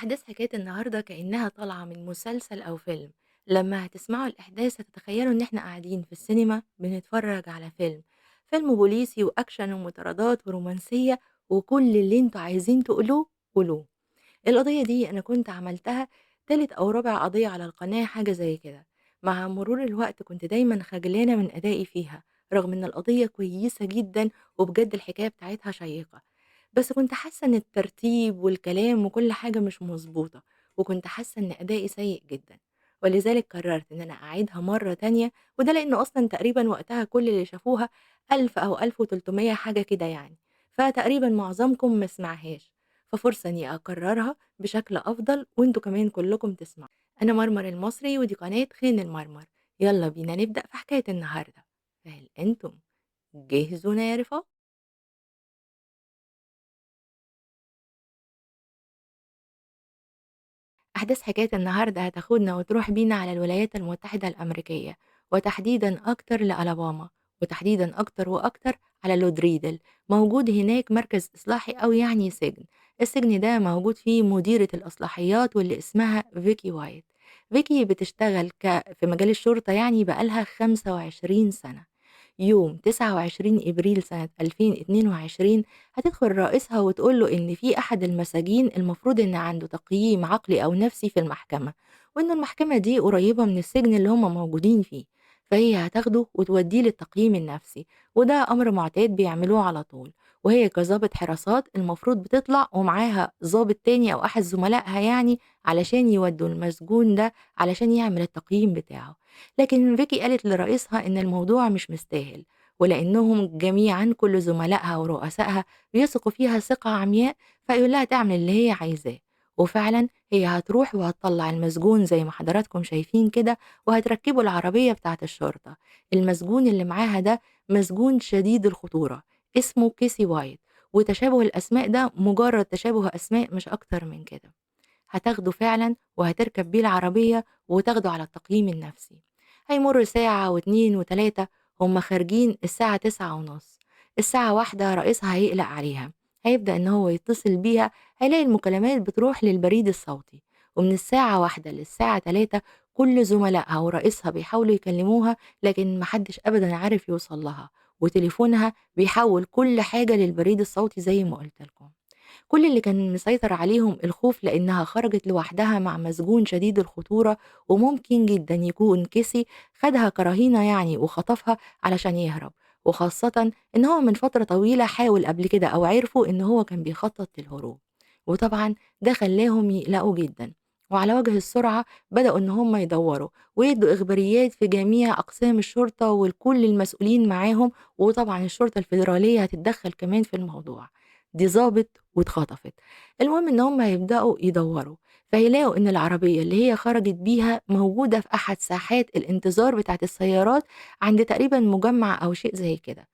أحداث حكاية النهاردة كأنها طالعة من مسلسل أو فيلم. لما هتسمعوا الأحداث هتتخيلوا إن إحنا قاعدين في السينما بنتفرج على فيلم، فيلم بوليسي وأكشن ومطاردات ورومانسية وكل اللي انتوا عايزين تقولوه قولوه. القضية دي أنا كنت عملتها تالت أو رابع قضية على القناة، حاجة زي كده. مع مرور الوقت كنت دايما خجلانة من أدائي فيها، رغم إن القضية كويسة جدا وبجد الحكاية بتاعتها شيقة، بس كنت حاسة إن الترتيب والكلام وكل حاجة مش مظبوطة، وكنت حاسة إن أدائي سيء جدا، ولذلك قررت إن أنا أعيدها مرة تانية. وده لأنه أصلا تقريبا وقتها كل اللي شافوها 1000 أو 1300 حاجة كده يعني، فتقريبا معظمكم ما سمعهاش، ففرصة إني أكررها بشكل أفضل وإنتوا كمان كلكم تسمعوا. أنا مرمر المصري ودي قناة خان المرمر. يلا بينا نبدأ في حكاية النهاردة. فهل أنتم جاهزون يا رفاق؟ أحداث حكاية النهاردة هتاخدنا وتروح بينا على الولايات المتحدة الأمريكية، وتحديدا أكتر لألاباما، وتحديدا أكتر وأكتر على لودريدل. موجود هناك مركز إصلاحي أو يعني سجن. السجن ده موجود فيه مديرة الإصلاحيات واللي اسمها فيكي وايت. فيكي بتشتغل في مجال الشرطة يعني بقالها 25 سنة. يوم 29 إبريل سنة 2022 هتدخل رئيسها وتقول له إن في أحد المساجين المفروض إن عنده تقييم عقلي أو نفسي في المحكمة، وإن المحكمة دي قريبة من السجن اللي هم موجودين فيه، فهي هتاخده وتوديه للتقييم النفسي، وده أمر معتاد بيعملوه على طول. وهي كظابط حراسات المفروض بتطلع ومعاها ظابط تاني أو أحد زملائها يعني علشان يودوا المسجون ده علشان يعمل التقييم بتاعه. لكن فيكي قالت لرئيسها إن الموضوع مش مستاهل، ولأنهم جميعا كل زملائها ورؤسائها بيثقوا فيها ثقة عمياء، فيقول لها تعمل اللي هي عايزاه. وفعلا هي هتروح وهتطلع المسجون زي ما حضراتكم شايفين كده، وهتركبوا العربية بتاعت الشرطة. المسجون اللي معاها ده مسجون شديد الخطورة اسمه كيسي وايت، وتشابه الأسماء ده مجرد تشابه أسماء مش أكتر من كده. هتاخده فعلا وهتركب بيه العربية وتاخده على التقييم النفسي. هيمر ساعة واتنين وتلاتة، هم خارجين الساعة 9:30. الساعة 1 رئيسها هيقلق عليها، هيبدأ إن هو يتصل بيها، هيلاقي المكالمات بتروح للبريد الصوتي. ومن الساعة 1 للساعة 3 كل زملائها ورئيسها بيحاولوا يكلموها، لكن محدش أبدا عارف يوصل لها، وتليفونها بيحول كل حاجة للبريد الصوتي زي ما قلت لكم. كل اللي كان مسيطر عليهم الخوف لأنها خرجت لوحدها مع مسجون شديد الخطورة، وممكن جدا يكون كيسي خدها كرهينة يعني وخطفها علشان يهرب، وخاصة إن هو من فترة طويلة حاول قبل كده أو عرفوا إن هو كان بيخطط للهروب، وطبعا ده خلاهم يقلقوا جدا. وعلى وجه السرعة بدأوا إن هم يدوروا ويدوا إخباريات في جميع أقسام الشرطة وكل المسؤولين معاهم، وطبعا الشرطة الفيدرالية هتتدخل كمان في الموضوع. دي ظابط واتخطفت. المهم إن هم هيبدأوا يدوروا، فيلاقوا إن العربية اللي هي خرجت بيها موجودة في أحد ساحات الانتظار بتاعت السيارات عند تقريبا مجمع أو شيء زي كده.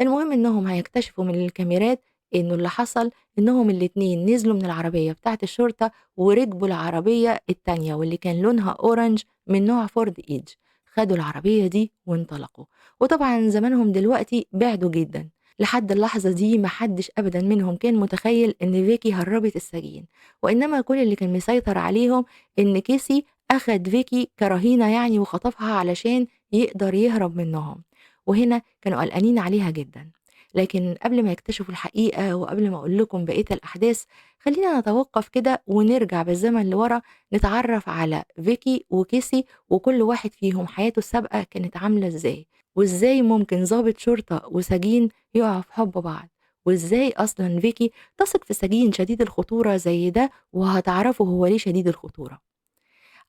المهم إنهم هيكتشفوا من الكاميرات إنه اللي حصل إنهم الاتنين نزلوا من العربية بتاعت الشرطة وركبوا العربية التانية واللي كان لونها orange من نوع فورد إيدج. خدوا العربية دي وانطلقوا، وطبعا زمانهم دلوقتي بعدوا جدا. لحد اللحظة دي محدش أبدا منهم كان متخيل إن فيكي هربت السجين، وإنما كل اللي كان مسيطر عليهم إن كيسي أخد فيكي كرهينة يعني وخطفها علشان يقدر يهرب منهم، وهنا كانوا قلقانين عليها جدا. لكن قبل ما يكتشفوا الحقيقة وقبل ما أقول لكم بقية الأحداث، خلينا نتوقف كده ونرجع بالزمن لورا، نتعرف على فيكي وكيسي وكل واحد فيهم حياته السابقة كانت عاملة إزاي، وإزاي ممكن ضابط شرطة وسجين يقعوا في حب بعض، وإزاي أصلا فيكي تثق في سجين شديد الخطورة زي ده، وهتعرفوا هو ليه شديد الخطورة.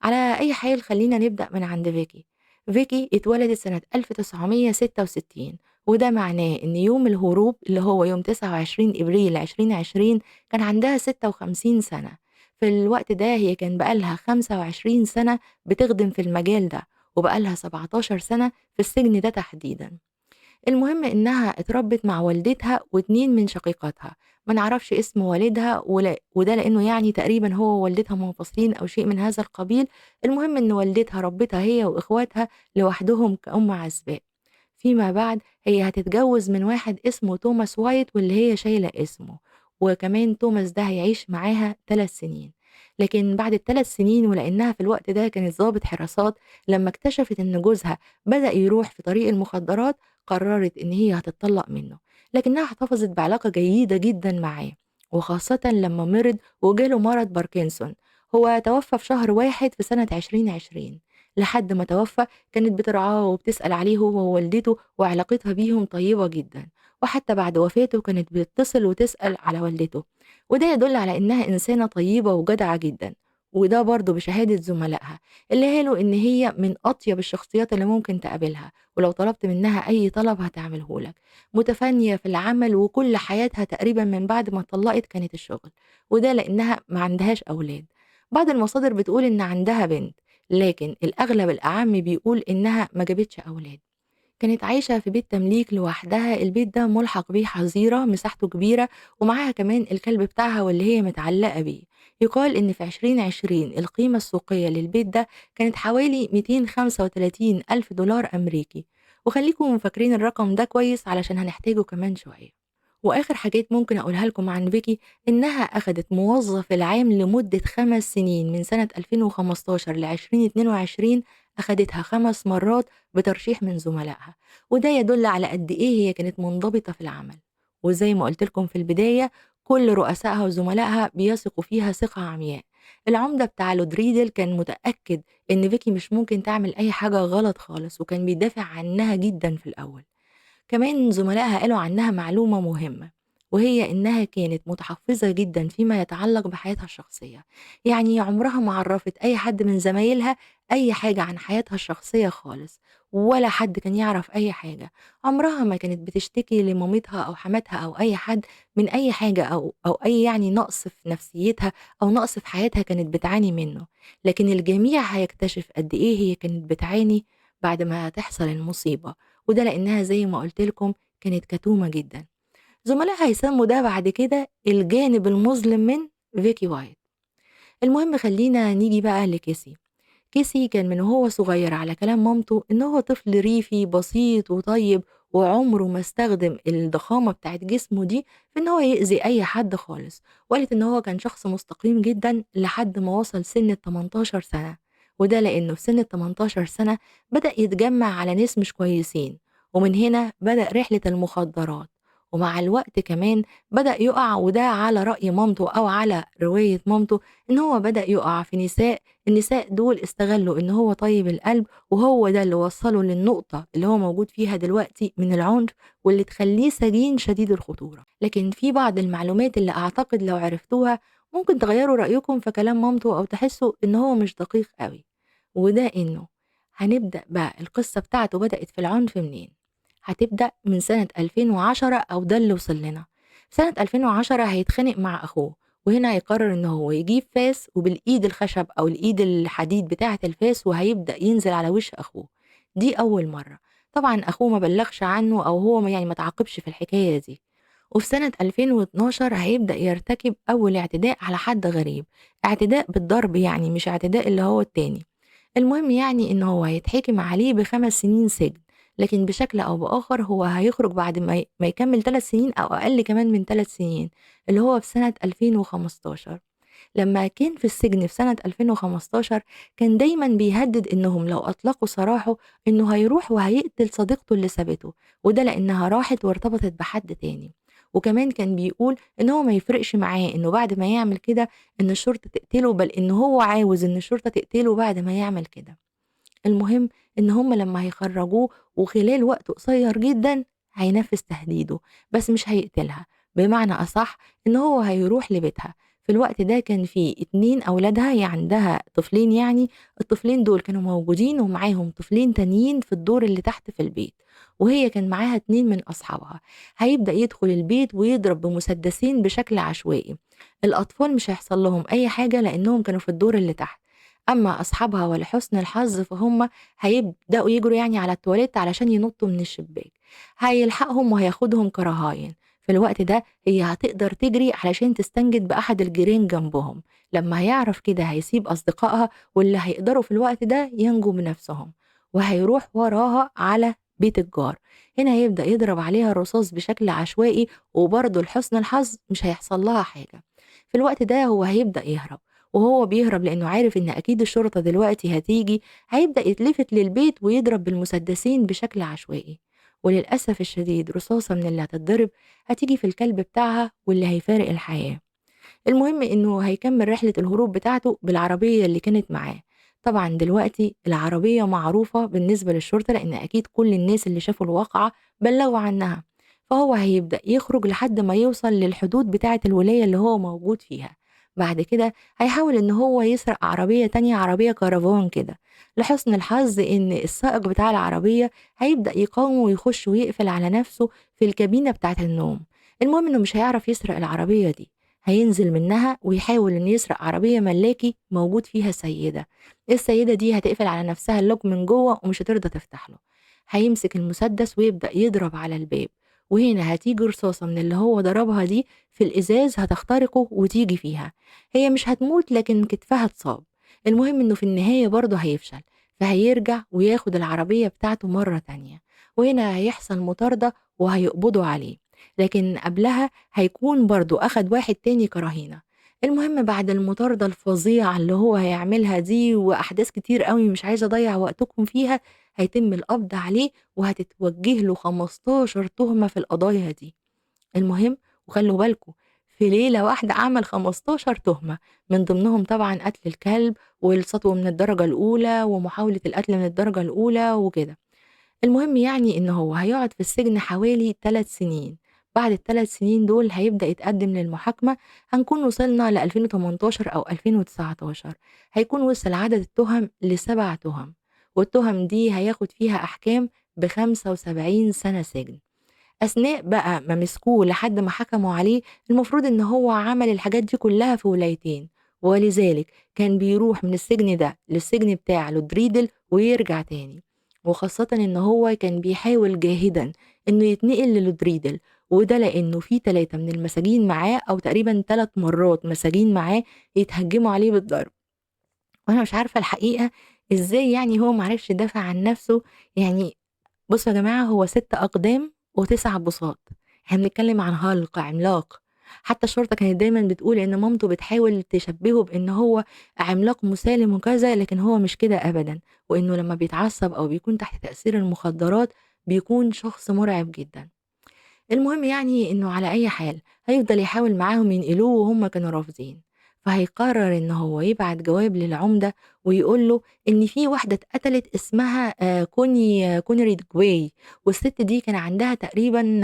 على أي حال خلينا نبدأ من عند فيكي. فيكي اتولدت سنة 1966، وده معناه إن يوم الهروب اللي هو يوم 29 إبريل 2020 كان عندها 56 سنة. في الوقت ده هي كان بقالها 25 سنة بتخدم في المجال ده، وبقالها 17 سنة في السجن ده تحديدا. المهم إنها اتربت مع والدتها واتنين من شقيقاتها، ما نعرفش اسم والدها وده لأنه يعني تقريبا هو ووالدتها منفصلين أو شيء من هذا القبيل. المهم إن والدتها ربتها هي وإخواتها لوحدهم كأم عزباء. فيما بعد هي هتتجوز من واحد اسمه توماس وايت واللي هي شايلة اسمه، وكمان توماس ده هيعيش معاها 3 سنين. لكن بعد ال3 سنين، ولأنها في الوقت ده كانت ضابط حراسات، لما اكتشفت إن جوزها بدأ يروح في طريق المخدرات قررت إن هي هتتطلق منه، لكنها احتفظت بعلاقة جيدة جدا معاه، وخاصة لما مرض وجاله مرض باركنسون. هو توفى في شهر 1 في سنة 2020. لحد ما توفى كانت بترعاه وبتسأل عليه هو ووالدته، وعلاقتها بيهم طيبة جدا، وحتى بعد وفاته كانت بتتصل وتسأل على والدته، وده يدل على إنها إنسانة طيبة وجدعة جدا، وده برضه بشهادة زملائها اللي قالوا إن هي من أطيب الشخصيات اللي ممكن تقابلها، ولو طلبت منها أي طلب هتعملهولك. متفانية في العمل، وكل حياتها تقريبا من بعد ما اتطلقت كانت الشغل، وده لأنها ما عندهاش أولاد. بعض المصادر بتقول إن عندها بنت، لكن الأغلب الأعم بيقول إنها ما جابتش أولاد. كانت عايشة في بيت تمليك لوحدها، البيت ده ملحق بيه حظيرة مساحته كبيرة، ومعاها كمان الكلب بتاعها واللي هي متعلقة بيه. يقال إن في 2020 القيمة السوقية للبيت ده كانت حوالي 235 ألف دولار أمريكي، وخليكم فاكرين الرقم ده كويس علشان هنحتاجه كمان شوية. وآخر حاجات ممكن أقولها لكم عن فيكي إنها أخدت موظف العام لمدة 5 سنين من سنة 2015 ل 2022، أخدتها 5 مرات بترشيح من زملائها، وده يدل على قد إيه هي كانت منضبطة في العمل. وزي ما قلت لكم في البداية كل رؤسائها وزملائها بيثقوا فيها ثقة عمياء. العمدة بتاع لودريدل كان متأكد إن فيكي مش ممكن تعمل أي حاجة غلط خالص، وكان بيدافع عنها جدا في الأول. كمان زملائها قالوا عنها معلومة مهمة، وهي إنها كانت متحفظة جدا فيما يتعلق بحياتها الشخصية، يعني عمرها ما عرفت أي حد من زمايلها أي حاجة عن حياتها الشخصية خالص، ولا حد كان يعرف أي حاجة. عمرها ما كانت بتشتكي لمامتها أو حماتها أو أي حد من أي حاجة أو أي يعني نقص في نفسيتها أو نقص في حياتها كانت بتعاني منه، لكن الجميع هيكتشف قد إيه هي كانت بتعاني بعد ما تحصل المصيبة، وده لأنها زي ما قلت لكم كانت كتومة جدا. زملائها هيسموا ده بعد كده الجانب المظلم من فيكي وايت. المهم خلينا نيجي بقى لكيسي. كيسي كان من هو صغير على كلام مامته إن هو طفل ريفي بسيط وطيب، وعمره ما استخدم الضخامة بتاعت جسمه دي في إن هو يأذي أي حد خالص، وقالت إن هو كان شخص مستقيم جدا لحد ما وصل سن 18 سنة، وده لأنه في سن 18 سنة بدأ يتجمع على ناس مش كويسين، ومن هنا بدأ رحلة المخدرات، ومع الوقت كمان بدأ يقع، وده على رأي مامته أو على رواية مامته إن هو بدأ يقع في نساء. النساء دول استغلوا إن هو طيب القلب، وهو ده اللي وصله للنقطة اللي هو موجود فيها دلوقتي من العنف، واللي تخليه سجين شديد الخطورة. لكن في بعض المعلومات اللي أعتقد لو عرفتوها ممكن تغيروا رأيكم في كلام مامته أو تحسوا إن هو مش دقيق قوي، وده إنه هنبدأ بقى القصة بتاعته بدأت في العنف منين. هتبدأ من سنة 2010، أو ده اللي وصل لنا. سنة 2010 هيتخانق مع أخوه، وهنا هيقرر إن هو يجيب فاس، وبالإيد الخشب أو الإيد الحديد بتاعة الفاس، وهيبدأ ينزل على وش أخوه. دي أول مرة. طبعا أخوه ما بلغش عنه أو هو يعني ما تعاقبش في الحكاية دي. وفي سنة 2012 هيبدأ يرتكب أول اعتداء على حد غريب، اعتداء بالضرب يعني، مش اعتداء اللي هو التاني. المهم يعني إن هو هيتحكم عليه ب5 سنين سجن، لكن بشكل أو بآخر هو هيخرج بعد ما يكمل 3 سنين أو أقل كمان من 3 سنين، اللي هو في سنة 2015. لما كان في السجن في سنة 2015 كان دايما بيهدد إنهم لو أطلقوا سراحه إنه هيروح وهيقتل صديقته اللي سابته، وده لأنها راحت وارتبطت بحد تاني. وكمان كان بيقول إن هو ما يفرقش معاه إنه بعد ما يعمل كده إن الشرطة تقتله، بل إن هو عاوز إن الشرطة تقتله بعد ما يعمل كده. المهم إن هم لما هيخرجوه وخلال وقت قصير جدا هينفذ تهديده، بس مش هيقتلها، بمعنى أصح إن هو هيروح لبيتها. في الوقت ده كان في 2 أولادها، يعني عندها طفلين، يعني الطفلين دول كانوا موجودين ومعاهم طفلين تانيين في الدور اللي تحت في البيت، وهي كان معاها 2 من أصحابها. هيبدأ يدخل البيت ويضرب بمسدسين بشكل عشوائي. الأطفال مش هيحصل لهم أي حاجة لأنهم كانوا في الدور اللي تحت، أما أصحابها ولحسن الحظ فهم هيبدأوا يجروا يعني على التواليت علشان ينطوا من الشباك. هيلحقهم وهياخدهم كرهاين. في الوقت ده هي هتقدر تجري علشان تستنجد بأحد الجيران جنبهم. لما هيعرف كده هيسيب أصدقائها واللي هيقدروا في الوقت ده ينجوا بنفسهم، وهيروح وراها على بيت الجار. هنا هيبدأ يضرب عليها الرصاص بشكل عشوائي، وبرضه لحسن الحظ مش هيحصل لها حاجة. في الوقت ده هو هيبدأ يهرب، وهو بيهرب لأنه عارف إن أكيد الشرطة دلوقتي هتيجي، هيبدأ يتلفت للبيت ويضرب بالمسدسين بشكل عشوائي، وللأسف الشديد رصاصة من اللي هتتضرب هتيجي في الكلب بتاعها واللي هيفارق الحياة. المهم إنه هيكمل رحلة الهروب بتاعته بالعربية اللي كانت معاه. طبعا دلوقتي العربية معروفة بالنسبة للشرطة لأن أكيد كل الناس اللي شافوا الواقعة بلغوا عنها، فهو هيبدأ يخرج لحد ما يوصل للحدود بتاعة الولاية اللي هو موجود فيها. بعد كده هيحاول إن هو يسرق عربية تانية، عربية كرفان كده. لحسن الحظ إن السائق بتاع العربية هيبدأ يقاومه ويخش ويقفل على نفسه في الكابينة بتاعة النوم. المهم إنه مش هيعرف يسرق العربية دي، هينزل منها ويحاول إنه يسرق عربية ملاكي موجود فيها سيدة. السيدة دي هتقفل على نفسها اللوك من جوه ومش هترضى تفتح له. هيمسك المسدس ويبدأ يضرب على الباب، وهنا هتيجي رصاصة من اللي هو ضربها دي في الإزاز هتخترقه وتيجي فيها. هي مش هتموت لكن كتفها اتصاب. المهم إنه في النهاية برضه هيفشل، فهيرجع وياخد العربية بتاعته مرة تانية، وهنا هيحصل مطاردة وهيقبضوا عليه، لكن قبلها هيكون برضو أخد واحد تاني كرهينة. المهم بعد المطاردة الفظيعة اللي هو هيعملها دي وأحداث كتير قوي مش عايزة أضيع وقتكم فيها، هيتم القبض عليه وهتتوجه له 15 تهمة في القضايا دي. المهم وخلوا بالكم في ليلة واحدة عمل 15 تهمة، من ضمنهم طبعا قتل الكلب والسطو من الدرجة الأولى ومحاولة القتل من الدرجة الأولى وكده. المهم يعني إن هو هيقعد في السجن حوالي 3 سنين. بعد ال3 سنين دول هيبدأ يتقدم للمحاكمة، هنكون وصلنا ل 2018 أو 2019، هيكون وصل عدد التهم ل7 تهم، والتهم دي هياخد فيها أحكام ب75 سنة سجن. أثناء بقى ما مسكوه لحد ما حكموا عليه، المفروض إن هو عمل الحاجات دي كلها في ولايتين، ولذلك كان بيروح من السجن ده للسجن بتاع لودريدل ويرجع تاني، وخاصة إن هو كان بيحاول جاهدا إنه يتنقل للودريدل، وده لأنه في 3 من المساجين معاه أو تقريبا 3 مرات مساجين معاه يتهجموا عليه بالضرب. وأنا مش عارفة الحقيقة إزاي يعني هو معرفش يدافع عن نفسه. يعني بصوا يا جماعة، هو 6 أقدام و9 بساط، احنا بنتكلم عن هالك عملاق. حتى الشرطة كانت دايما بتقول إن مامته بتحاول تشبهه بإن هو عملاق مسالم وكذا، لكن هو مش كده أبدا، وإنه لما بيتعصب أو بيكون تحت تأثير المخدرات بيكون شخص مرعب جدا. المهم يعني إنه على أي حال هيفضل يحاول معاهم ينقلوه وهم كانوا رافضين، فهيقرر إن هو يبعت جواب للعمدة ويقول له إن في واحدة اتقتلت اسمها كوني ريدجواي، والست دي كان عندها تقريبا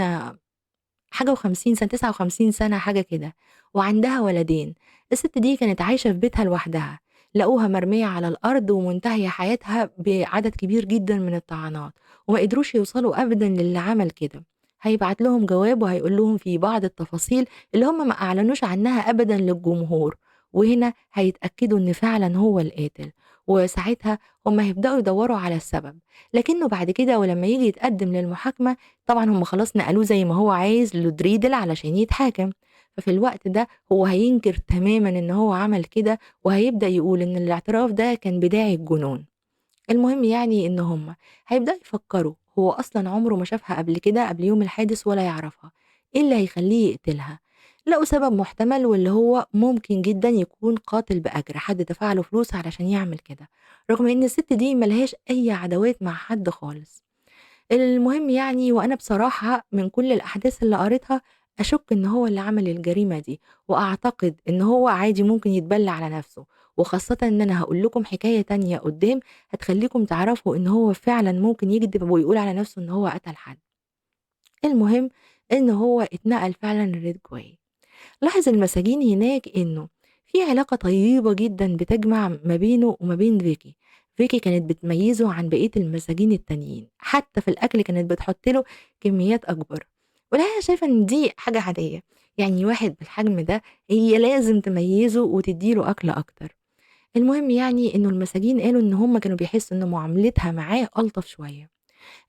حاجة وخمسين سنة، 59 سنة حاجة كده، وعندها ولدين. الست دي كانت عايشة في بيتها لوحدها، لقوها مرمية على الأرض ومنتهية حياتها بعدد كبير جدا من الطعنات، وما قدروش يوصلوا أبدا للي عمل كده. هيبعت لهم جواب وهيقول لهم في بعض التفاصيل اللي هم ما أعلنوش عنها أبدا للجمهور، وهنا هيتأكدوا إن فعلا هو القاتل، وساعتها هم هيبدأوا يدوروا على السبب. لكنه بعد كده ولما يجي يتقدم للمحاكمة، طبعا هم خلاص نقلوه زي ما هو عايز لودريدل علشان يتحاكم، ففي الوقت ده هو هينكر تماما إن هو عمل كده، وهيبدأ يقول إن الاعتراف ده كان بداعي الجنون. المهم يعني إن هم هيبدأوا يفكروا هو أصلا عمره ما شافها قبل كده قبل يوم الحادث ولا يعرفها، إيه اللي هيخليه يقتلها؟ لقوا سبب محتمل، واللي هو ممكن جدا يكون قاتل بأجر، حد دفع له فلوس علشان يعمل كده، رغم إن الست دي ملهاش أي عداوات مع حد خالص. المهم يعني وأنا بصراحة من كل الأحداث اللي قريتها أشك إن هو اللي عمل الجريمة دي، وأعتقد إن هو عادي ممكن يتبلى على نفسه، وخاصة إن أنا هقول لكم حكاية تانية قدام هتخليكم تعرفوا إن هو فعلا ممكن يكذب ويقول على نفسه إن هو قتل حد. المهم إن هو اتنقل فعلا لريدجواي. لاحظ المساجين هناك إنه في علاقة طيبة جدا بتجمع ما بينه وما بين فيكي. فيكي كانت بتميزه عن بقية المساجين التانيين، حتى في الأكل كانت بتحط له كميات أكبر، ولا شايفة إن دي حاجة عادية، يعني واحد بالحجم ده هي لازم تميزه وتديله أكل أكتر. المهم يعني إنه المساجين قالوا إن هم كانوا بيحسوا إن معاملتها معاه ألطف شوية.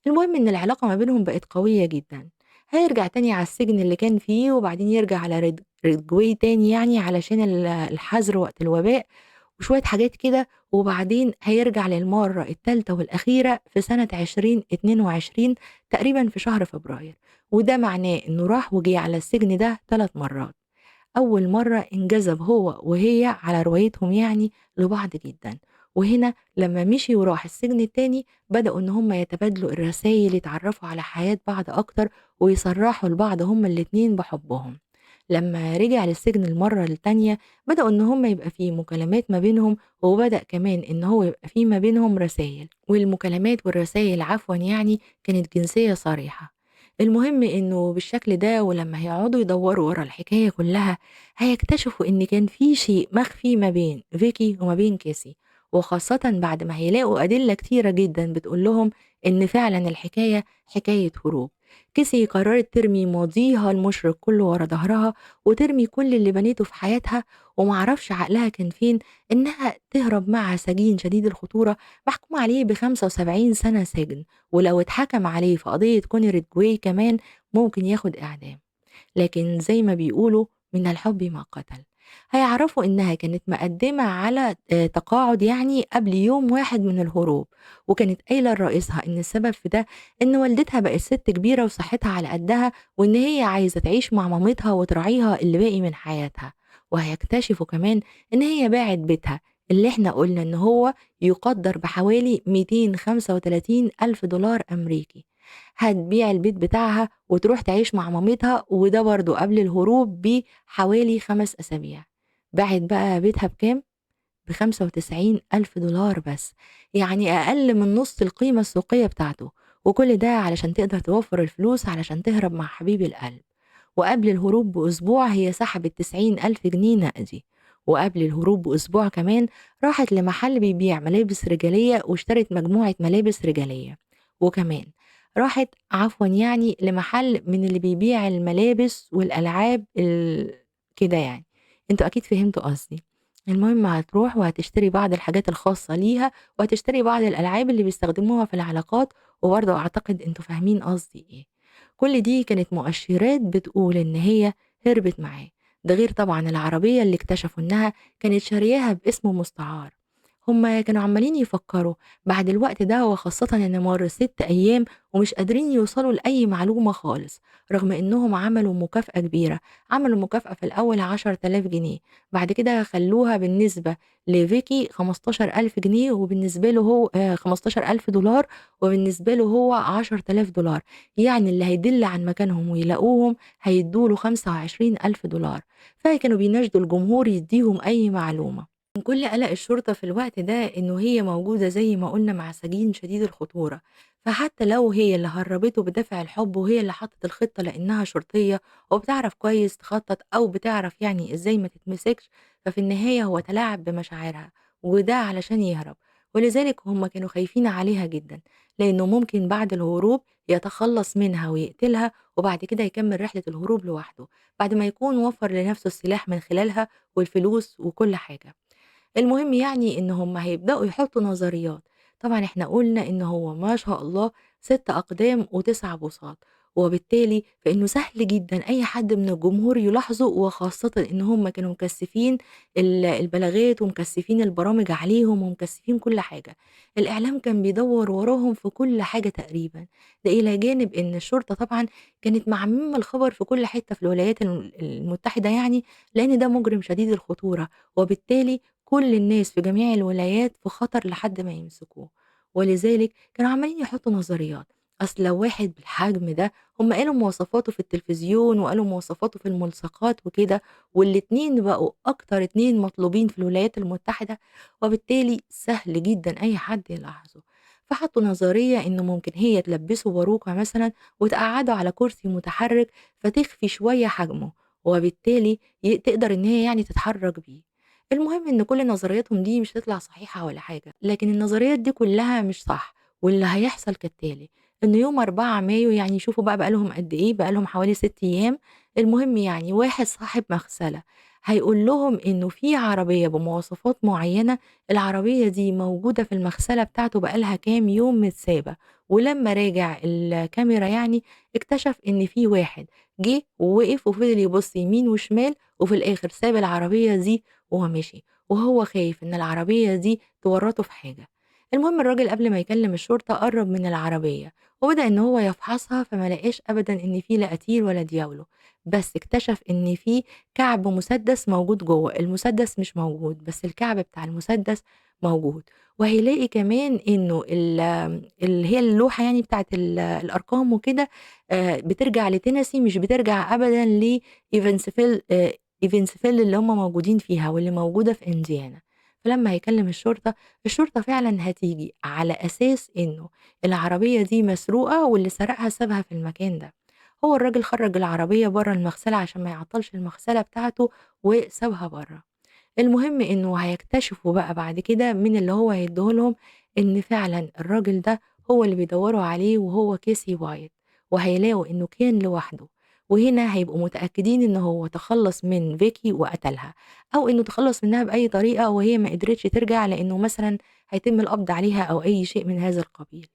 المهم إن العلاقة ما بينهم بقت قوية جدا. هيرجع تاني على السجن اللي كان فيه، وبعدين يرجع على ريدجواي تاني يعني علشان الحظر وقت الوباء وشوية حاجات كده، وبعدين هيرجع للمرة الثالثة والأخيرة في سنة 2022 تقريبا في شهر فبراير، وده معناه إنه راح وجي على السجن ده 3 مرات. أول مرة انجذب هو وهي على روايتهم يعني لبعض جدا. وهنا لما مشي وراح السجن التاني بدأوا إن هم يتبادلوا الرسائل، يتعرفوا على حياة بعض أكتر ويصرحوا لبعض هم الاتنين بحبهم. لما رجع للسجن المرة التانية بدأوا إن هم يبقى فيه مكالمات ما بينهم، وبدأ كمان إن هو يبقى فيه ما بينهم رسائل، والمكالمات والرسائل عفوا يعني كانت جنسية صريحة. المهم إنه بالشكل ده ولما هيقعدوا يدوروا ورا الحكاية كلها هيكتشفوا إن كان في شيء مخفي ما بين فيكي وما بين كيسي، وخاصة بعد ما هيلاقوا أدلة كتيرة جدا بتقول لهم إن فعلا الحكاية حكاية هروب. كيسي قررت ترمي ماضيها المشرق كله ورا ظهرها وترمي كل اللي بنيته في حياتها، ومعرفش عقلها كان فين، إنها تهرب مع سجين شديد الخطورة محكوم عليه ب75 سنة سجن، ولو اتحكم عليه في قضية كوني ريدجواي كمان ممكن ياخد إعدام. لكن زي ما بيقولوا من الحب ما قتل. هيعرفوا إنها كانت مقدمة على تقاعد يعني قبل يوم واحد من الهروب، وكانت قايلة لرئيسها إن السبب في ده إن والدتها بقت ست كبيرة وصحتها على قدها، وإن هي عايزة تعيش مع مامتها وتراعيها اللي باقي من حياتها. وهيكتشفوا كمان إن هي باعت بيتها اللي احنا قلنا إن هو يقدر بحوالي 235 ألف دولار أمريكي. هتبيع البيت بتاعها وتروح تعيش مع مامتها، وده برضو قبل الهروب بحوالي 5 أسابيع. باعت بقى بيتها بكام؟ ب95 ألف دولار بس، يعني أقل من نص القيمة السوقية بتاعته. وكل ده علشان تقدر توفر الفلوس علشان تهرب مع حبيب القلب. وقبل الهروب بأسبوع هي سحبت 90 ألف جنيه نقدي. وقبل الهروب بأسبوع كمان راحت لمحل بيبيع ملابس رجالية واشترت مجموعة ملابس رجالية. وكمان راحت عفوا يعني لمحل من اللي بيبيع الملابس والألعاب كده يعني، انتوا أكيد فهمتوا قصدي. المهم هتروح وهتشتري بعض الحاجات الخاصة ليها، وهتشتري بعض الألعاب اللي بيستخدموها في العلاقات، وبرضه أعتقد انتوا فاهمين قصدي إيه. كل دي كانت مؤشرات بتقول إن هي هربت معاه، ده غير طبعا العربية اللي اكتشفوا إنها كانت شارياها باسم مستعار. هما كانوا عمالين يفكروا بعد الوقت ده، وخاصة إن مر 6 أيام ومش قادرين يوصلوا لأي معلومة خالص، رغم إنهم عملوا مكافأة كبيرة. عملوا مكافأة في الأول 10,000 جنيه، بعد كده خلوها بالنسبة لفيكي 15,000 جنيه، وبالنسبة له هو 15,000 دولار، وبالنسبة له هو 10,000 دولار. يعني اللي هيدل عن مكانهم ويلاقوهم هيدوا له 25,000 دولار. فكانوا بيناشدوا الجمهور يديهم أي معلومة. من كل قلق الشرطة في الوقت ده إنه هي موجودة زي ما قلنا مع سجين شديد الخطورة، فحتى لو هي اللي هربته بدافع الحب وهي اللي حطت الخطة لأنها شرطية وبتعرف كويس تخطط أو بتعرف يعني إزاي ما تتمسكش، ففي النهاية هو تلاعب بمشاعرها وده علشان يهرب. ولذلك هم كانوا خايفين عليها جدا، لأنه ممكن بعد الهروب يتخلص منها ويقتلها، وبعد كده يكمل رحلة الهروب لوحده بعد ما يكون وفر لنفسه السلاح من خلالها والفلوس وكل حاجة. المهم يعني إن هم هيبدأوا يحطوا نظريات. طبعا احنا قلنا إن هو ما شاء الله 6 أقدام و9 بوصات، وبالتالي فإنه سهل جدا أي حد من الجمهور يلاحظه، وخاصة إن هم كانوا مكثفين البلاغات ومكثفين البرامج عليهم ومكثفين كل حاجة. الإعلام كان بيدور وراهم في كل حاجة تقريبا، ده إلى جانب إن الشرطة طبعا كانت معممة الخبر في كل حتة في الولايات المتحدة يعني، لأن ده مجرم شديد الخطورة، وبالتالي كل الناس في جميع الولايات في خطر لحد ما يمسكوه. ولذلك كانوا عمالين يحطوا نظريات، أصل لو واحد بالحجم ده، هم قالوا مواصفاته في التلفزيون وقالوا مواصفاته في الملصقات وكده، والاتنين بقوا أكتر 2 مطلوبين في الولايات المتحدة، وبالتالي سهل جدا أي حد يلاحظه. فحطوا نظرية إنه ممكن هي تلبسه باروكة مثلا وتقعده على كرسي متحرك فتخفي شوية حجمه، وبالتالي تقدر إن هي يعني تتحرك بيه. المهم إن كل نظرياتهم دي مش هتطلع صحيحة ولا حاجة، لكن النظريات دي كلها مش صح. واللي هيحصل كالتالي، إنه يوم 4 مايو، يعني شوفوا بقى بقالهم قد إيه، بقالهم حوالي 6 أيام. المهم يعني واحد صاحب مغسلة هيقول لهم إنه في عربية بمواصفات معينة، العربية دي موجودة في المغسلة بتاعته بقالها كام يوم متسابة، ولما راجع الكاميرا يعني اكتشف إن في واحد جه ووقف وفضل يبص يمين وشمال، وفي الآخر ساب العربية دي وهو ماشي، وهو خايف إن العربية دي تورطه في حاجة. المهم الراجل قبل ما يكلم الشرطة قرب من العربية وبدأ إن هو يفحصها، فما لقاش أبدا إن في لا قتيل ولا دياولو، بس اكتشف إن في كعب مسدس موجود جوه، المسدس مش موجود بس الكعب بتاع المسدس موجود. وهيلاقي كمان إنه اللي هي اللوحة يعني بتاعة الأرقام وكده، بترجع لتينيسي، مش بترجع أبدًا لإيفنسفيل، إيفنسفيل اللي هم موجودين فيها واللي موجودة في إنديانا. فلما هيكلم الشرطة، الشرطة فعلًا هتيجي على أساس إنه العربية دي مسروقة واللي سرقها سابها في المكان ده. هو الراجل خرج العربية برّه المغسلة عشان ما يعطلش المغسلة بتاعته وسابها برّه. المهم إنه هيكتشفوا بقى بعد كده من اللي هو هيديه لهم إن فعلًا الراجل ده هو اللي بيدوروا عليه وهو كيسي وايت، وهيلاقوا إنه كان لوحده، وهنا هيبقوا متأكدين إن هو تخلص من فيكي وقتلها، أو إنه تخلص منها بأي طريقة وهي ما قدرتش ترجع لإنه مثلًا هيتم القبض عليها أو أي شيء من هذا القبيل.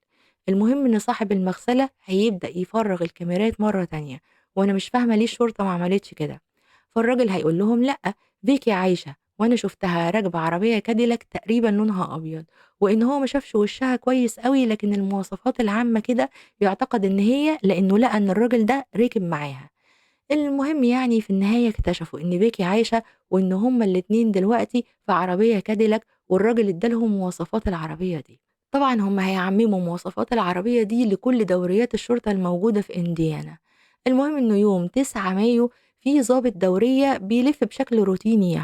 المهم إن صاحب المغسلة هيبدأ يفرغ الكاميرات مرة تانية، وأنا مش فاهمة ليه الشرطة ما عملتش كده. فالراجل هيقول لهم لأ، فيكي عايشة وأنا شفتها راكبة عربية كاديلاك تقريبًا لونها أبيض، وإن هو ما شافش وشها كويس أوي، لكن المواصفات العامة كده يعتقد إن هي، لإنه لقى إن الراجل ده ركب معاها. المهم في النهاية اكتشفوا إن بيكي عايشة وإن هما الاتنين دلوقتي في عربية كاديلاك، والراجل ادالهم مواصفات العربية دي. طبعًا هما هيعمموا مواصفات العربية دي لكل دوريات الشرطة الموجودة في إنديانا. المهم إنه يوم 9 مايو في ضابط دورية بيلف بشكل روتيني،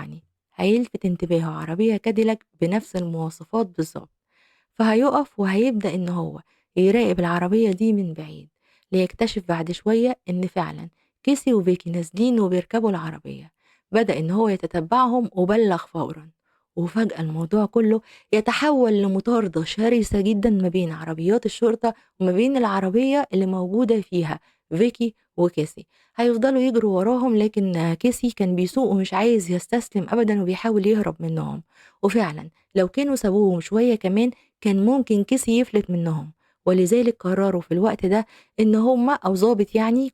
هيلفت انتباهه عربية كاديلاك بنفس المواصفات بالظبط، فهيقف وهيبدأ إن هو يراقب العربية دي من بعيد، ليكتشف بعد شوية إن فعلًا كيسي وفيكي نازلين وبيركبوا العربية. بدأ إن هو يتتبعهم وبلغ فورًا، وفجأة الموضوع كله يتحول لمطاردة شرسة جدًا ما بين عربيات الشرطة وما بين العربية اللي موجودة فيها فيكي وكيسي. هيفضلوا يجروا وراهم، لكن كيسي كان بيسوق ومش عايز يستسلم أبدًا وبيحاول يهرب منهم، وفعلًا لو كانوا سابوهم شوية كمان كان ممكن كيسي يفلت منهم، ولذلك قرروا في الوقت ده إن هما أو ظابط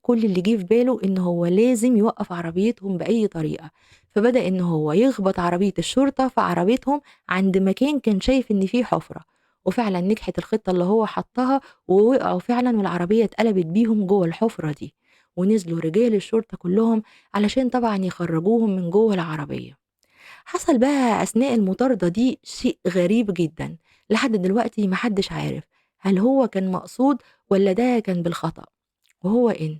كل اللي جه في باله إن هو لازم يوقف عربيتهم بأي طريقة، فبدأ إن هو يخبط عربية الشرطة في عربيتهم عند مكان كان شايف إن فيه حفرة، وفعلا نجحت الخطة اللي هو حطها ووقعوا فعلا والعربية اتقلبت بيهم جوه الحفرة دي، ونزلوا رجال الشرطة كلهم علشان طبعا يخرجوهم من جوه العربية. حصل بقى أثناء المطاردة دي شيء غريب جدا لحد دلوقتي محدش عارف هل هو كان مقصود ولا ده كان بالخطأ، وهو إن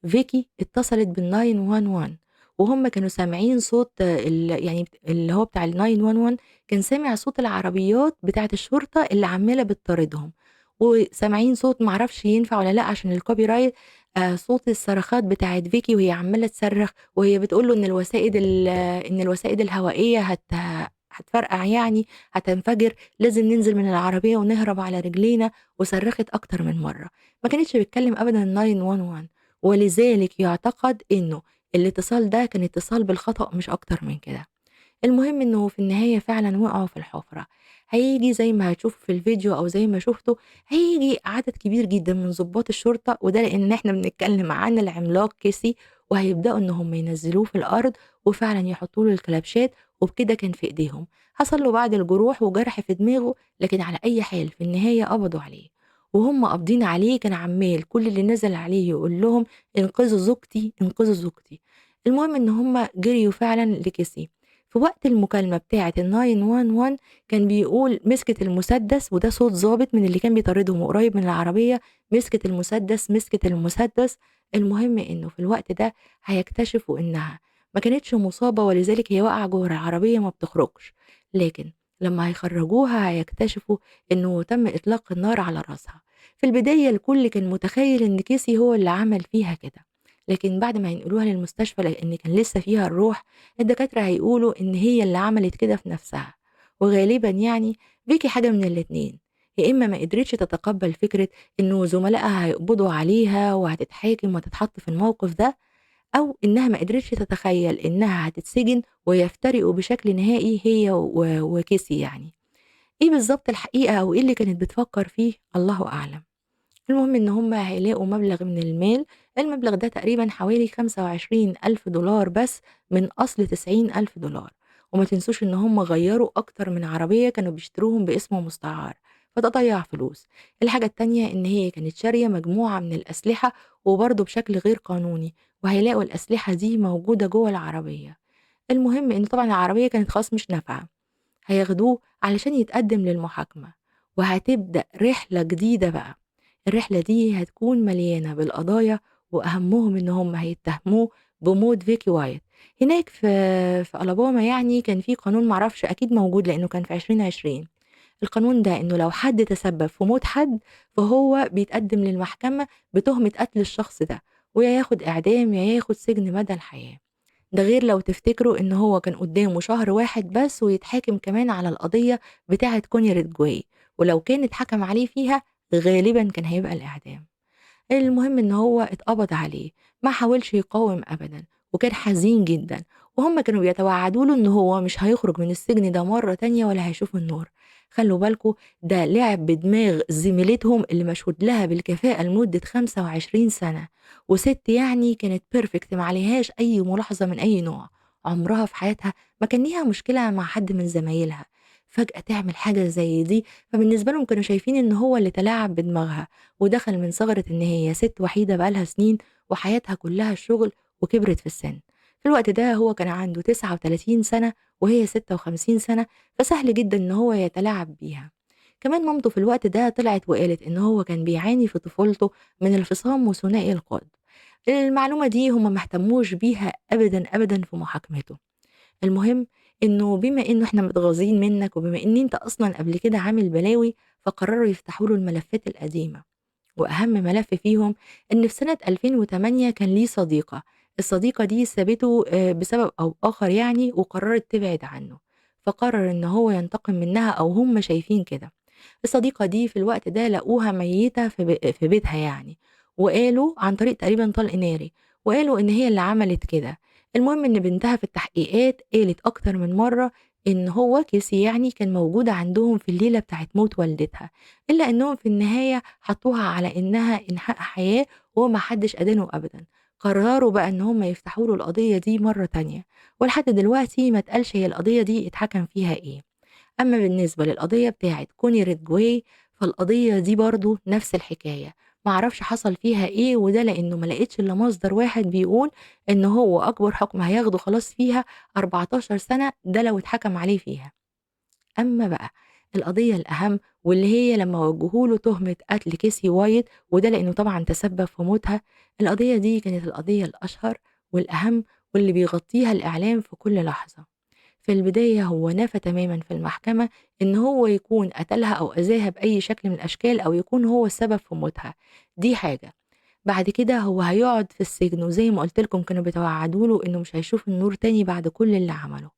فيكي اتصلت بالناين وان وان وهم كانوا سامعين صوت يعني اللي هو بتاع الناين وان وان كان سامع صوت العربيات بتاعة الشرطة اللي عمالة بتطاردهم، وسامعين صوت معرفش ينفع ولا لأ عشان ال copyright، صوت الصرخات بتاعة فيكي وهي عمالة تصرخ وهي بتقول له إن الوسائد الهوائية هتفرقع هتنفجر، لازم ننزل من العربية ونهرب على رجلينا، وصرخت أكتر من مرة. ما كانتش بتكلم أبدا 911، ولذلك يعتقد إنه الاتصال ده كان اتصال بالخطأ مش أكتر من كده. المهم إنه في النهاية فعلا وقعوا في الحفرة. هيجي زي ما هتشوفوا في الفيديو أو زي ما شفتوا، هيجي عدد كبير جدا من ضباط الشرطة، وده لأن إحنا بنتكلم عن العملاق كيسي، وهيبدأوا إن هم ينزلوه في الأرض وفعلا يحطوا له الكلبشات، وبكده كان في إيديهم. حصل له بعض الجروح وجرح في دماغه، لكن على أي حال في النهاية قبضوا عليه. وهم قابضين عليه كان عمال كل اللي نزل عليه يقول لهم انقذوا زوجتي، انقذوا زوجتي. المهم إن هم جريوا فعلا لكيسي. في وقت المكالمة بتاعة الناين وان وان كان بيقول مسكت المسدس، وده صوت ظابط من اللي كان بيطاردهم وقريب من العربية، مسكت المسدس، مسكت المسدس. المهم إنه في الوقت ده هيكتشفوا إنها ما كانتش مصابة، ولذلك هي واقعة جوه العربية ما بتخرجش، لكن لما هيخرجوها هيكتشفوا إنه تم إطلاق النار على راسها. في البداية الكل كان متخيل إن كيسي هو اللي عمل فيها كده، لكن بعد ما هينقلوها للمستشفى لأن كان لسه فيها الروح، الدكاترة هيقولوا إن هي اللي عملت كده في نفسها. وغالبا فيكي حاجة من الاتنين، يا إما ما قدرتش تتقبل فكرة إنه زملائها هيقبضوا عليها وهتتحاكم وهتتحط في الموقف ده، أو إنها ما قدرتش تتخيل إنها هتتسجن ويفترقوا بشكل نهائي هي وكيسي. إيه بالظبط الحقيقة أو إيه اللي كانت بتفكر فيه الله أعلم. المهم إن هم هيلاقوا مبلغ من المال، المبلغ ده تقريبا حوالي 25,000 دولار بس من أصل 90,000 دولار. وما تنسوش إن هم غيروا أكتر من عربية كانوا بيشتروهم باسم مستعار، فده ضيّع فلوس. الحاجة التانية إن هي كانت شارية مجموعة من الأسلحة وبرضه بشكل غير قانوني، وهيلاقوا الأسلحة دي موجودة جوه العربية. المهم إن طبعًا العربية كانت خلاص مش نافعة، هياخدوه علشان يتقدم للمحاكمة، وهتبدأ رحلة جديدة بقى. الرحلة دي هتكون مليانة بالقضايا، وأهمهم إن هم هيتهموه بموت فيكي وايت. هناك في ألاباما كان في قانون معرفش أكيد موجود لأنه كان في 2020، القانون ده إنه لو حد تسبب في موت حد فهو بيتقدم للمحكمة بتهمة قتل الشخص ده، ويا ياخد إعدام يا ياخد سجن مدى الحياة. ده غير لو تفتكروا إن هو كان قدامه شهر واحد بس ويتحاكم كمان على القضية بتاعة كوني ريدجواي، ولو كان اتحكم عليه فيها غالبا كان هيبقى الإعدام. المهم إن هو اتقبض عليه، ما حاولش يقاوم أبدا، وكان حزين جدا، وهم كانوا بيتوعدوا له إن هو مش هيخرج من السجن ده مرة تانية ولا هيشوف النور. خلوا بالكوا ده لعب بدماغ زميلتهم اللي مشهود لها بالكفاءة لمدة 25 سنة، وست كانت perfect ما عليهاش أي ملاحظة من أي نوع، عمرها في حياتها ما كان ليها مشكلة مع حد من زمايلها، فجأة تعمل حاجة زي دي. فبالنسبة لهم كانوا شايفين إن هو اللي تلاعب بدماغها ودخل من ثغرة إن هي ست وحيدة بقالها سنين وحياتها كلها الشغل وكبرت في السن. في الوقت ده هو كان عنده 39 سنة وهي 56 سنة، فسهل جدا إن هو يتلاعب بيها. كمان مامته في الوقت ده طلعت وقالت إن هو كان بيعاني في طفولته من الفصام وثنائي القطب. المعلومة دي هم ما اهتموش بيها أبدا أبدا في محاكمته. المهم إنه بما إنه إحنا متغاظين منك وبما إن أنت أصلا قبل كده عامل بلاوي، فقرروا يفتحوا له الملفات القديمة. وأهم ملف فيهم إن في سنة 2008 كان ليه صديقة، الصديقة دي سابته بسبب أو آخر وقررت تبعد عنه، فقرر إن هو ينتقم منها أو هم شايفين كده. الصديقة دي في الوقت ده لقوها ميتة في بيتها وقالوا عن طريق تقريبا طلق ناري، وقالوا إن هي اللي عملت كده. المهم إن بنتها في التحقيقات قالت أكتر من مرة إن هو كيسي كان موجود عندهم في الليلة بتاعت موت والدتها، إلا إنهم في النهاية حطوها على إنها إنهاء حياة وما حدش أدانه أبدا. قرروا بقى إن هم يفتحوا له القضية دي مرة تانية، ولحد دلوقتي ما اتقالش هي القضية دي اتحكم فيها إيه. أما بالنسبة للقضية بتاعت كوني ريدجواي فالقضية دي برضو نفس الحكاية، ما عرفش حصل فيها إيه، وده لأنه ما لقيتش إلا مصدر واحد بيقول إن هو أكبر حكم هياخده خلاص فيها 14 سنة، ده لو اتحكم عليه فيها. أما بقى القضية الأهم واللي هي لما وجهوا له تهمة قتل كيسي وايت، وده لأنه طبعا تسبب في موتها، القضية دي كانت القضية الأشهر والأهم واللي بيغطيها الإعلام في كل لحظة. في البداية هو نفى تماما في المحكمة إن هو يكون قتلها أو أذاها بأي شكل من الأشكال أو يكون هو السبب في موتها، دي حاجة. بعد كده هو هيقعد في السجن، وزي ما قلت لكم كانوا بيتوعدوا له إنه مش هيشوف النور تاني بعد كل اللي عمله.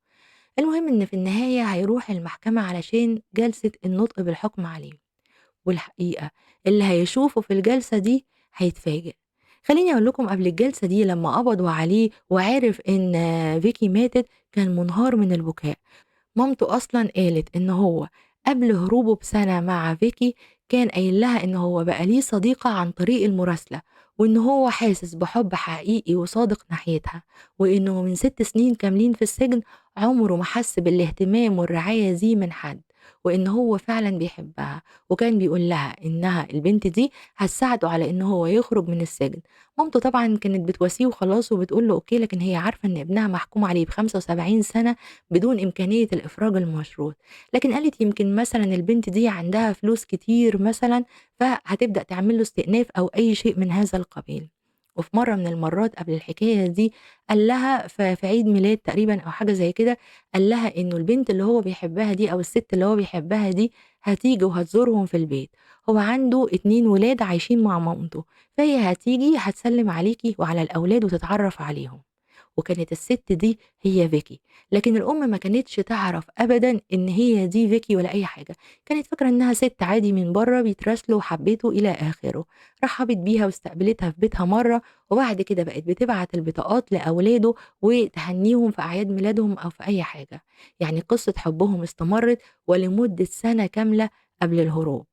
المهم إن في النهاية هيروح المحكمة علشان جلسة النطق بالحكم عليه، والحقيقة اللي هيشوفه في الجلسة دي هيتفاجئ. خليني أقول لكم قبل الجلسة دي لما قبضوا عليه وعرف إن فيكي ماتت كان منهار من البكاء. مامته أصلا قالت إن هو قبل هروبه بسنة مع فيكي كان قايل لها إن هو بقى ليه صديقة عن طريق المراسلة، وإن هو حاسس بحب حقيقي وصادق ناحيتها، وإنه من 6 سنين كاملين في السجن عمره ما حس بالاهتمام والرعاية دي من حد، وإن هو فعلا بيحبها، وكان بيقول لها إنها البنت دي هتساعده على إن هو يخرج من السجن. مامته طبعا كانت بتواسيه وخلاص وبتقول له okay، لكن هي عارفة إن ابنها محكوم عليه ب75 سنة بدون إمكانية الإفراج المشروط، لكن قالت يمكن مثلا البنت دي عندها فلوس كتير مثلا فهتبدأ تعمل له استئناف أو أي شيء من هذا القبيل. وفي مرة من المرات قبل الحكاية دي قال لها في عيد ميلاد تقريبا أو حاجة زي كده، قال لها إنه البنت اللي هو بيحبها دي أو الست اللي هو بيحبها دي هتيجي وهتزورهم في البيت، هو عنده 2 ولاد عايشين مع مامته، فهي هتيجي هتسلم عليكي وعلى الأولاد وتتعرف عليهم. وكانت الست دي هي فيكي، لكن الأم ما كانتش تعرف أبدا إن هي دي فيكي ولا أي حاجة، كانت فاكرة إنها ست عادي من بره بيتراسلوا وحبيته إلى آخره. رحبت بيها واستقبلتها في بيتها مرة، وبعد كده بقت بتبعت البطاقات لأولاده وتهنيهم في أعياد ميلادهم أو في أي حاجة. قصة حبهم استمرت ولمدة سنة كاملة قبل الهروب.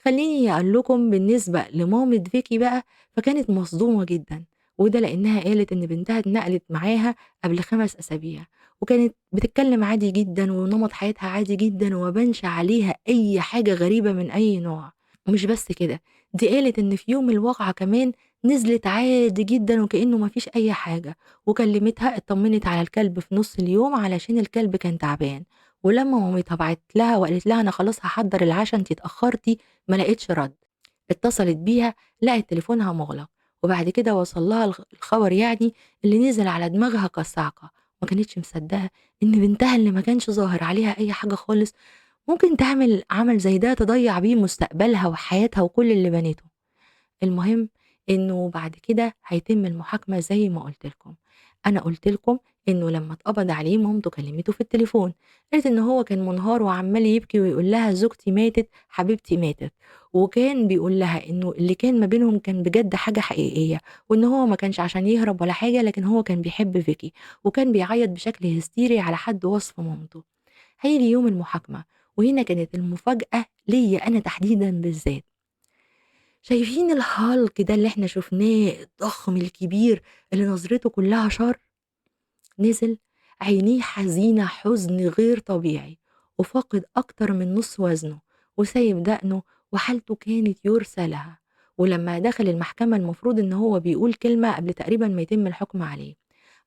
خليني أقول لكم بالنسبة لمامة فيكي بقى، فكانت مصدومة جدا، وده لأنها قالت إن بنتها اتنقلت معاها قبل 5 أسابيع، وكانت بتتكلم عادي جدًا ونمط حياتها عادي جدًا وما بانش عليها أي حاجة غريبة من أي نوع. ومش بس كده، دي قالت إن في يوم الواقعة كمان نزلت عادي جدًا وكأنه ما فيش أي حاجة، وكلمتها اطمنت على الكلب في نص اليوم علشان الكلب كان تعبان، ولما مامتها بعتت لها وقالت لها أنا خلاص هحضر العشا أنتِ اتأخرتي، ما لقيتش رد. اتصلت بيها لقت تليفونها مغلق، وبعد كده وصل لها الخبر اللي نزل على دماغها كالصعقة. ما كانتش مصدقة إن بنتها اللي ما كانش ظاهر عليها أي حاجة خالص ممكن تعمل عمل زي ده تضيع بيه مستقبلها وحياتها وكل اللي بنته. المهم إنه بعد كده هيتم المحاكمة زي ما قلت لكم. أنا قلت لكم إنه لما اتقبض عليه مامته كلمته في التليفون، قالت إن هو كان منهار وعمال يبكي ويقول لها زوجتي ماتت، حبيبتي ماتت، وكان بيقول لها إنه اللي كان ما بينهم كان بجد حاجة حقيقية، وإن هو ما كانش عشان يهرب ولا حاجة، لكن هو كان بيحب فيكي، وكان بيعيط بشكل هستيري على حد وصف مامته. هيجي يوم المحاكمة، وهنا كانت المفاجأة ليا أنا تحديدا بالذات. شايفين الهالك ده اللي احنا شفناه الضخم الكبير اللي نظرته كلها شر؟ نزل عينيه حزينة حزن غير طبيعي، وفاقد أكتر من نص وزنه، وسايب دقنه، وحالته كانت يرثى لها. ولما دخل المحكمة المفروض إن هو بيقول كلمة قبل تقريبا ما يتم الحكم عليه.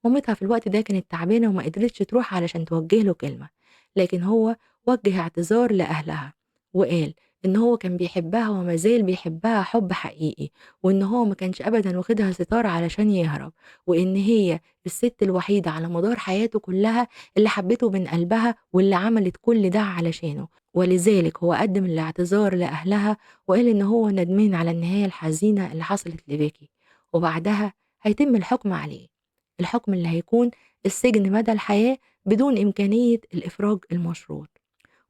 مامتها في الوقت ده كانت تعبانة وما قدرتش تروح علشان توجه له كلمة، لكن هو وجه اعتذار لأهلها وقال إن هو كان بيحبها وما زال بيحبها حب حقيقي، وإن هو ما كانش أبدا واخدها ستار علشان يهرب، وإن هي الست الوحيدة على مدار حياته كلها اللي حبته من قلبها واللي عملت كل ده علشانه. ولذلك هو قدم الاعتذار لأهلها وقال إن هو ندمان على النهاية الحزينة اللي حصلت لفيكي. وبعدها هيتم الحكم عليه، الحكم اللي هيكون السجن مدى الحياة بدون إمكانية الإفراج المشروط،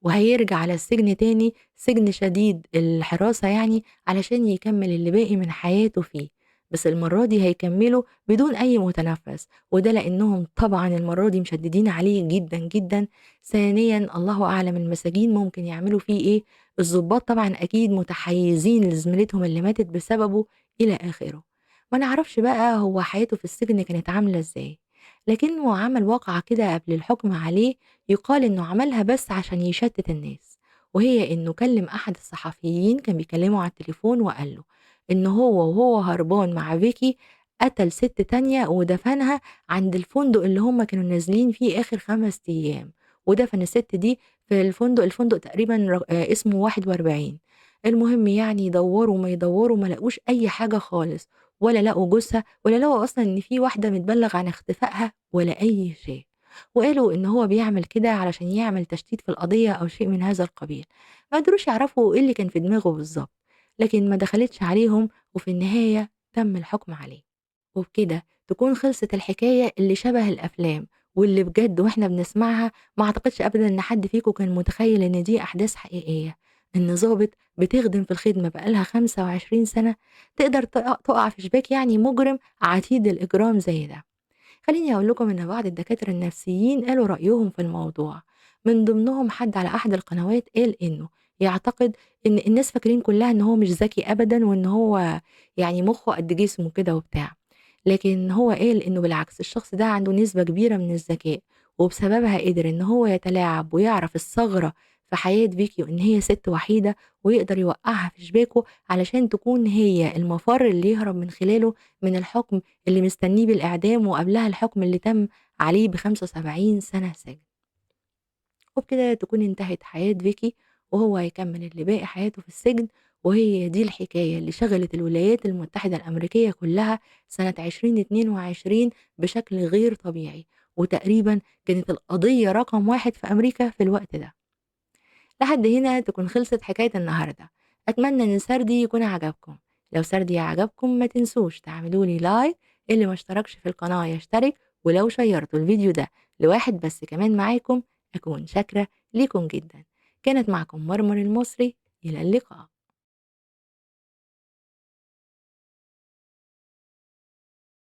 وهيرجع على السجن تاني، سجن شديد الحراسة علشان يكمل اللي باقي من حياته فيه، بس المرة دي هيكمله بدون أي متنفس، وده لأنهم طبعا المرة دي مشددين عليه جدا جدا. ثانيا الله أعلم المساجين ممكن يعملوا فيه إيه، الضباط طبعا أكيد متحيزين لزميلتهم اللي ماتت بسببه إلى آخره. ما نعرفش بقى هو حياته في السجن كانت عاملة إزاي، لكنه عمل واقعة كده قبل الحكم عليه يقال إنه عملها بس عشان يشتت الناس، وهي إنه كلم أحد الصحفيين كان بيكلمه على التليفون وقال له إن هو وهو هربان مع فيكي قتل ست تانية ودفنها عند الفندق اللي هم كانوا نازلين فيه آخر 5 أيام، ودفن الست دي في الفندق، الفندق تقريبا اسمه 41. المهم يدوروا ما يدوروا ما لقوش أي حاجة خالص، ولا لقوا جثة، ولا لقوا أصلا إن في واحدة متبلغ عن اختفائها ولا أي شيء، وقالوا إن هو بيعمل كده علشان يعمل تشتيت في القضية أو شيء من هذا القبيل. ما قدروش يعرفوا إيه اللي كان في دماغه بالظبط، لكن ما دخلتش عليهم، وفي النهاية تم الحكم عليه. وبكده تكون خلصت الحكاية اللي شبه الأفلام، واللي بجد وإحنا بنسمعها ما أعتقدش أبدا إن حد فيكم كان متخيل إن دي أحداث حقيقية، إن ضابط بتخدم في الخدمة بقالها 25 سنة تقدر تقع في شباك مجرم عتيد الإجرام زي ده. خليني أقول لكم إن بعض الدكاترة النفسيين قالوا رأيهم في الموضوع، من ضمنهم حد على أحد القنوات قال إنه يعتقد إن الناس فاكرين كلها إن هو مش ذكي أبدا، وإن هو مخه قد جسمه كده وبتاع، لكن هو قال إنه بالعكس الشخص ده عنده نسبة كبيرة من الذكاء، وبسببها قدر إن هو يتلاعب ويعرف الثغرة في حياة فيكي وإن هي ست وحيدة، ويقدر يوقعها في شباكه علشان تكون هي المفر اللي يهرب من خلاله من الحكم اللي مستنيه بالإعدام، وقبلها الحكم اللي تم عليه ب75 سنة سجن. وبكده تكون انتهت حياة فيكي، وهو هيكمل اللي باقي حياته في السجن. وهي دي الحكاية اللي شغلت الولايات المتحدة الأمريكية كلها سنة 2022 بشكل غير طبيعي، وتقريبا كانت القضية رقم 1 في أمريكا في الوقت ده. لحد هنا تكون خلصت حكاية النهاردة. أتمنى إن سردي يكون عجبكم. لو سردي عجبكم ما تنسوش تعملوا لي like، اللي ما اشتركش في القناة يشترك، ولو شيرتوا الفيديو ده لواحد بس كمان معاكم أكون شاكرة ليكم جدا. كانت معكم مرمر المصري، إلى اللقاء.